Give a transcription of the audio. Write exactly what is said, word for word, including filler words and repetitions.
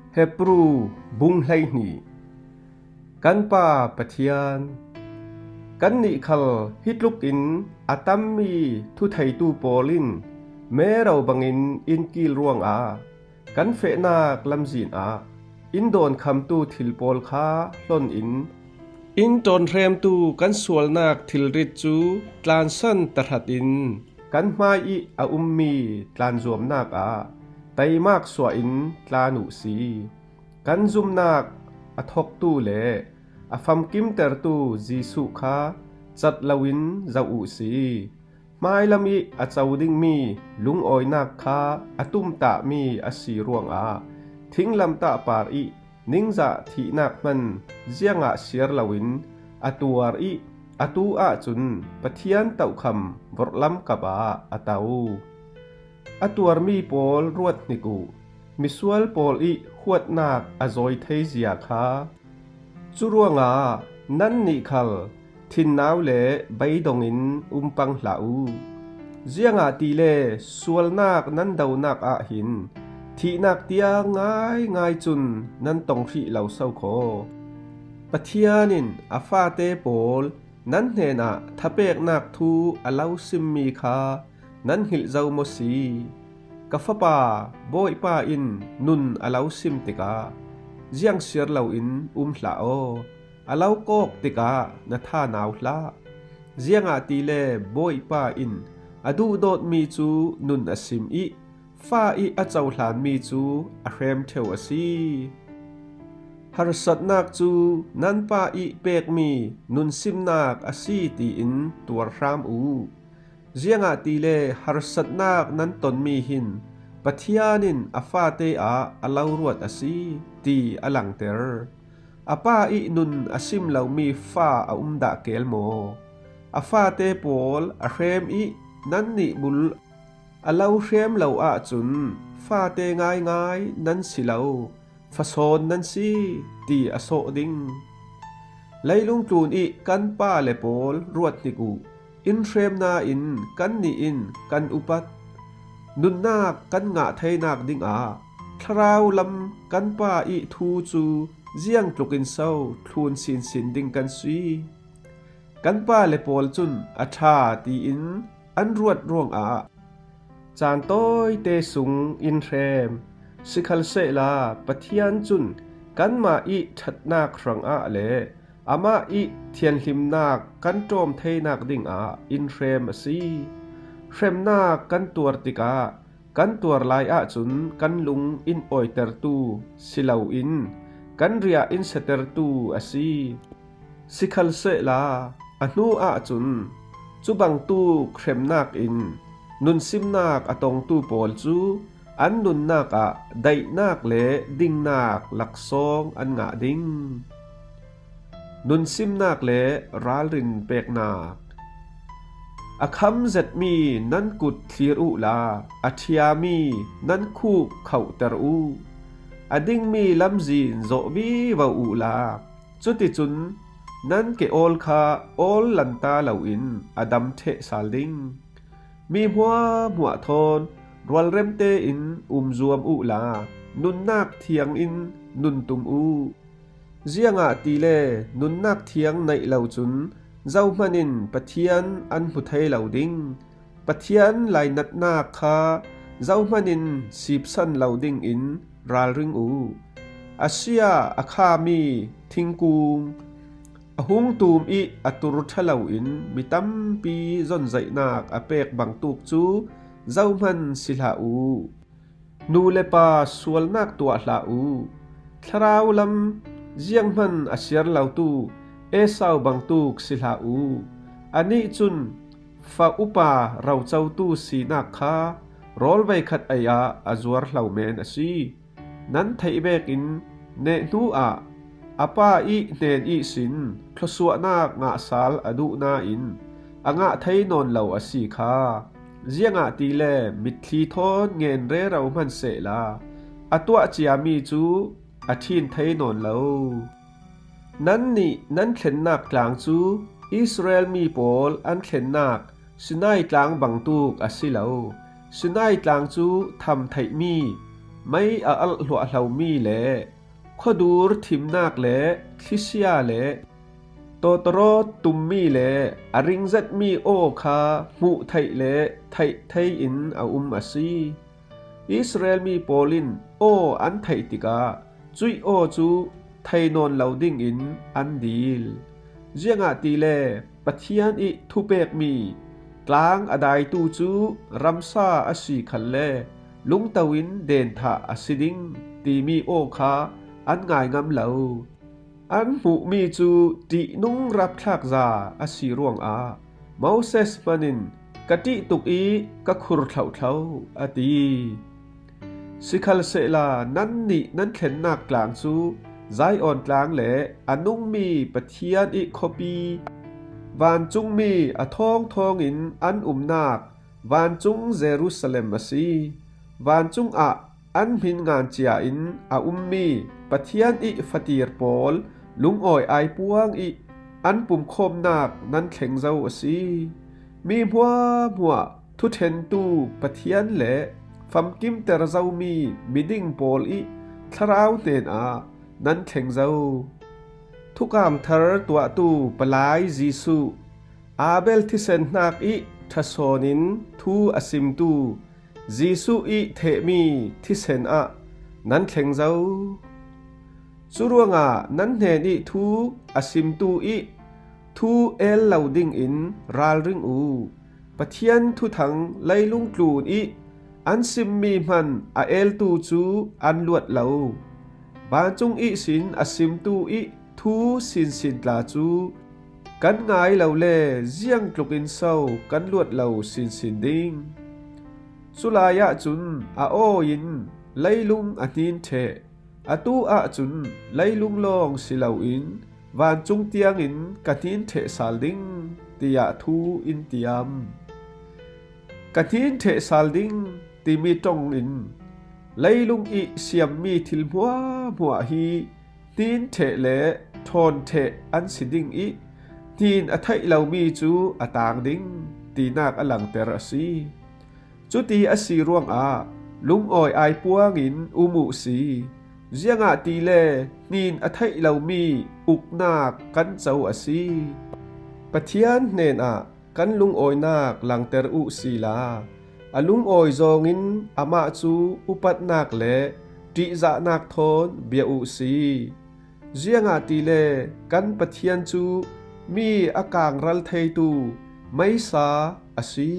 Hebru bung hleihnih. Kan Pa Pathian, kannih khal hi tlukin a tammi thutheitu pawl in mero bangin in kil ruangah kan fehnak lamzin ah in dawnkhamtu thil pawl kha hlon in, in ṭawnhremtu kan sualnak thilrit cu tlansan tahratin kan hmai ih a ummi tlanzuamnak ah taimak suah in tlan uh si. Kan zumnak a thoktu le a famkimtertu Jesuh kha cat loin zoh uh si. Hmailam ih a co dingmi lungawinak kha a tumtahmi a si ruangah thinglamtah par ih ningzah thihnak hman ziangah siar loin a tuar ih a tu ahcun Pathian tohkham vorhlam kapah a to. A tuarmi pawl ruathnik uh, misual pawl ih huatnak a zawi thei zia kha. Curuangah nannih khal thinnau le beidong in um pang hlah uh. Ziangahtile sualnak nan donak ah hin thihnak tiang ngaingai cun nan tong hrih lo so khaw. Pathian in a fate pawl nan hnenah thapeknak thu a lo simmi kha nan hngilh zo maw si? Ka fapa, Bawipa in nun a lo sim tikah ziang siar loin um hlah aw. A lo kawk tikah na thanau hlah. Ziangahtile Bawipa in a duhdawtmi cu nun a sim ih fa ih a cohlanmi cu a hrem ṭheu a si. Harsatnak cu nan Pa ih pekmi nunsimnak a si tiin tuar hram uh. Ziangahtile harsatnak nan tonmi hin Pathian in a fate ah a lo ruat a si ti a langter. A pa ih nun a sim lomi fa a um dah kel maw? A fate pawl a hrem ih nannih bul a lo hrem lo ahcun fate ngaingai nan si lo, fasawn nan si ti a sawh ding. Leilung tlun ih kan pa le pawl ruathnik uh, in hrem nain kannih in kan upat. Nunnak kan ngah theinak dingah thlarau lam kan pa ih thu cu ziangtlukin so thlun sinsin ding kan si? Kan pa le pawl cun a ṭha tiin an ruat ruangah caan tawite sung in hrem. Sikhalsehla Pathian cun kanmah ih ṭhatnak hrangah le amah ih thianhlimnak kan ṭawm theinak dingah in hrem a si. Hremnak kan tuar tikah kan tuar lai ahcun kan lung in awitertu si loin kan riah in siatertu a si. Sikhalsehla a hnu ahcun cu bangtuk hremnak in nunsimnak a tongtu pawl cu an nunnak ah daihnak le dingnak laksawng an ngah ding. Nunsimnak le ralrin peknak. A kham zetmi nan kut thlir uhla a ṭhiami nan khuk khohter uh. A dingmi lamzin zawh vivo uhla cuticun nan ke awl kha awl lanta loin a dam ṭheh sal ding. Mi hmuahhmuah thawn rualrem tein um zuam uhla nunnak thiang in nun tum uh. Ziangahtile nunnak thiang neih lo cun zohman in Pathian an hmu thei lo ding. Pathian lainatnak kha zohman in sipsan lo dingin ralring uh. A sia a khami thingkung a hung tum ih a tur ṭha loin mi tampi zonzaihnak a pek bangtuk cu zohman si hlah uh. Nu le pa sualnak tuah hlah uh. Thlarau lam zianghman a siar lotu Esau bangtuk si hlah uh. Anih cun fa upa rocotu sinak kha rawl veikhat ei ah a zuar hlo men a si. Nan theih vekin neh hnu ah a pa ih hnen ihsin thluasuahnak ngah sal a duh nain a ngah thei nawn lo a si kha. Ziangahtile mitthli thawn ngen rero hmansehla a tuah ciami cu a ṭhin thei nawn lo. Nannih nan thlennak tlang cu Israel mi pawl an thlennak Sinai tlang bangtuk a si lo. Sinai tlang cu tham theihmi mei a alh hluahhlo mi le khuadur thimnak le thlisia le tawtawrawt tum mi le a ringzet mi aw kha hmuh theih le theih thei in a um a si. Israel mi pawl in aw an theih tikah cuih aw cu thei nawn lo dingin an dil. Ziangahtile Pathian ih thupekmi tlang a daitu cu ramsa a si khalle lungto in denthah a si ding timi aw kha an ngai ngam lo. An hmuhmi cu ṭihnung rapthlakza a si ruangah Moses hmanin ka ṭih tuk ih ka khur thlohthlo a ti. Sikhalsehla nannih nan thlennak tlang cu Zion tlang le a nungmi Pathian ih khuapi, vancungmi a thawngthawngin an umnak vancung Jerusalem a si. Vancung ah an hmin ngan cia in a ummi Pathian ih fatir pawl lungawi aipuang ih an pumkhawmnak nan thleng zo a si. Mi hmuahhmuah thuṭhentu Pathian le famkimter zomi miding pawl ih thlarau hnenah nan thleng zo. Thukam thar tuahtu palai Jesuh, Abel thisen hnak ih ṭha sawn in thu a simtu Jesuh ih thehmi thisen ah nan thleng zo. Curuangah nan hnen ih thu a simtu ih thu el lo dingin ralring uh. Pathian thuthang leilung tlun ih an simmi hman a eltu cu an luat lo. Vancung ihsin a simtu ih thu sinsin tla cu kan ngai lo le ziangtluk in so kan luat lo sinsin ding? Culai ahcun a aw in leilung a hnin ṭheh. Atu ahcun leilung lawng si loin vancung tiangin ka hnin ṭheh sal ding, tiah thu in tiam. Ka hnin ṭheh sal ding timi ṭong in leilung ih siammi thil hmuahhmuah hi hnin ṭheh le ṭhawn ṭheh an si ding ih hnin a theih lomi cu a tang ding, tinak a langter a si. Cuti a si ruangah lungawi aipuangin um uh si. Ziangahtile hnin a theih lomi uknak kan co a si. Pathian hnenah kan lungawinak langter uh sila, a lungawi zawngin amah cu upatnak le ṭihzahnak thawn bia uh si. Ziangahtile kan Pathian cu mi a kangral theitu meisa a si.